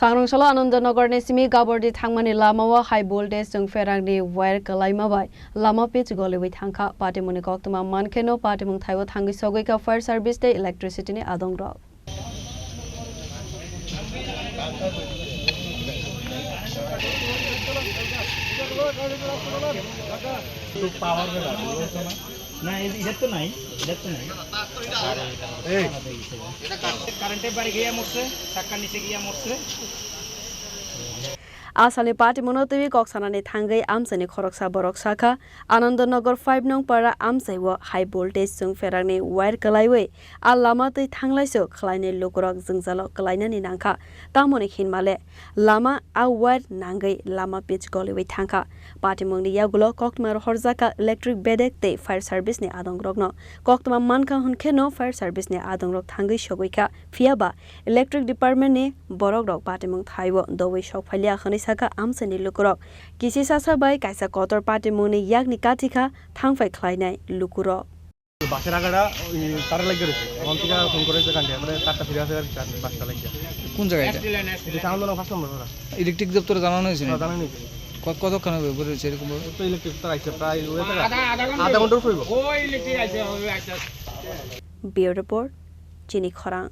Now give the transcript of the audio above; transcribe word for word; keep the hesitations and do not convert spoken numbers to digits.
Sangrong salo Anandanagar ni simi Gabordi thangmani lama o high voltage chwng pherangni wire kwlaima bai lama pitch goliwi thangkha. Patimungni koktwma mankheno patimung thaibo thangwi sogwi kha fire service tei electricity ni adong rok. না, এ-, এটার তো নাই, এটার তো নাই। এই। কারেন্টের বাড়ি গিয়ে মরছে, চাক্কার নিচে গিয়ে মরছে। Asalni patimungno twiwi kok sanani thangwi amchaini khoroksa borok sakha, Anandanagar five nong para amchai o high voltage chwng pherangni wire kwlaiwi a lama twi thanglaisu khwlainai lukurok jwngjalo kwlainani nangkha. Tamoni hinmale lama a wire nangwi lama pitch goliwi thangkha. Patimungni yagulo koktwma rohorjakha electric bedek tei fire service ni adongrokno. Koktwma mankha hwnkheno fire service ni adongrok thangwi sogwi kha. Phiyaba electric department ni borokrok patimung thaibo dowi sok phailiya hwnwi sakha amchaini lukurok. Kisi sasa bai kaisa kotor patimungni yakni kathikha thangphai khlainai lukurok. বাঁশের আগাটা ওই তারে লাগিয়ে রয়েছে, এখন থেকে ফোন করে যে কান্দি মানে তারটা ফিরে আসে আর কি, তার বাঁশটা লাগিয়ে। কোন জায়গায় এটা? এটা সামনে পাঁচ নম্বর ওরা। ইলেকট্রিক দপ্তরে জানানো হয়েছে না? জানানো হয়েছে। কত, কতক্ষণ হবে উপরে রয়েছে এরকম ভাবে? তো ইলেকট্রিক তো আইছে প্রায় ওই আধা, আধা ঘন্টা। আধা ঘন্টার উপরে হইব। ওই ইলেকট্রিক আইছে, ওই আইছে। Bureau report, Chini Khorang.